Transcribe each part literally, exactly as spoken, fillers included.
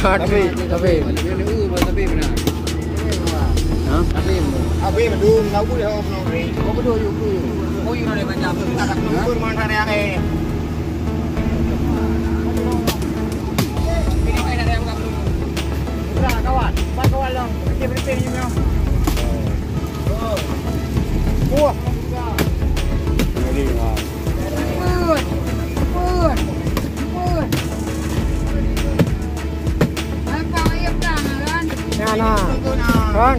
Tapi, tapi. Tapi mana? Ha? Tapi. Tapi belum tahu dia orang. Apa tu, yuk, yuk. Oh, yuk, ada banyak. Ada mana yang, eh. Ini ada yang belum. Kawan, kawan long. Berhenti, berhenti ni, bro. Wah. Ini, wah. Ampun. Ampun. Ampun. Apa ayam dah, kan? Ya, nah. Kan?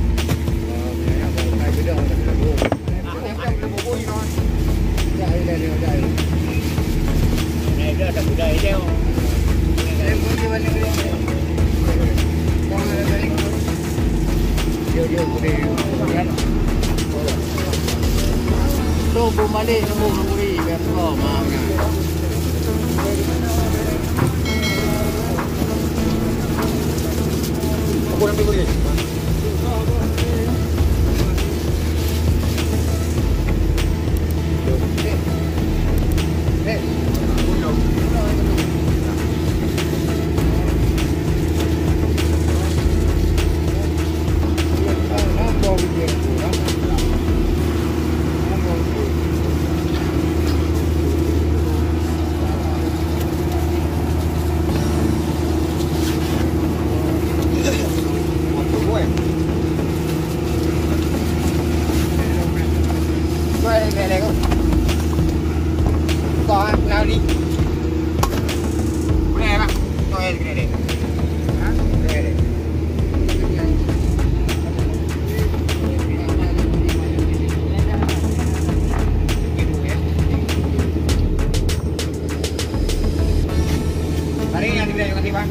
Mari, yang tidak, yang kasih, Bang.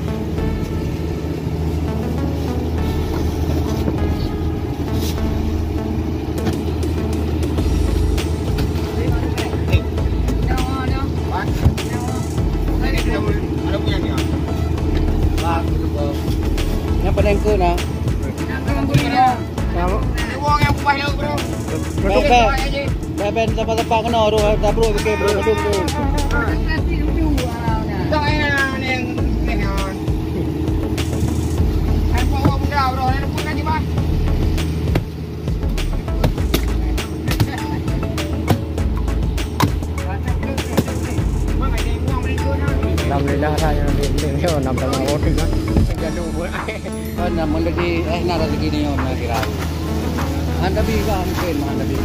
Yang paling ke nah. Kamu. Bèk, bèk, bèk, sapat-sapat keunoe, roh, tabroh, bikeu, bro, keuduek, bro. Alhamdulillah, dah yang di, di, di, enam sama orang kan. Kan, na meureuki, eh, na raseuki nyoe, na kira. Hana bi ka mungkin, hana bi.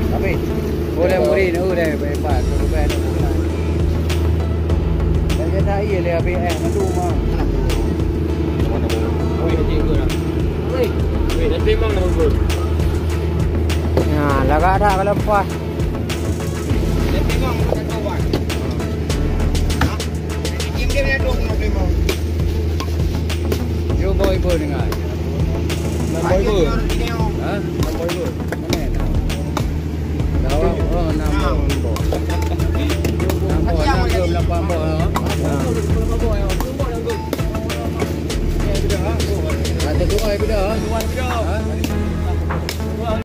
Tapi, boleh muri, oh, dah, hebat, hebat, hebat. Dah jadi, iya, leh, habis, eh, mandum, ah. Ya, lagak dah kalau puas. Cuba ibu dengar. Enam boy ibu. Ha? Enam boy ibu. Mana enam? Dah, oh, enam boy. Enam boy, enam boy, lapan boy, ha? Ha. Ada dua, ada. Ha?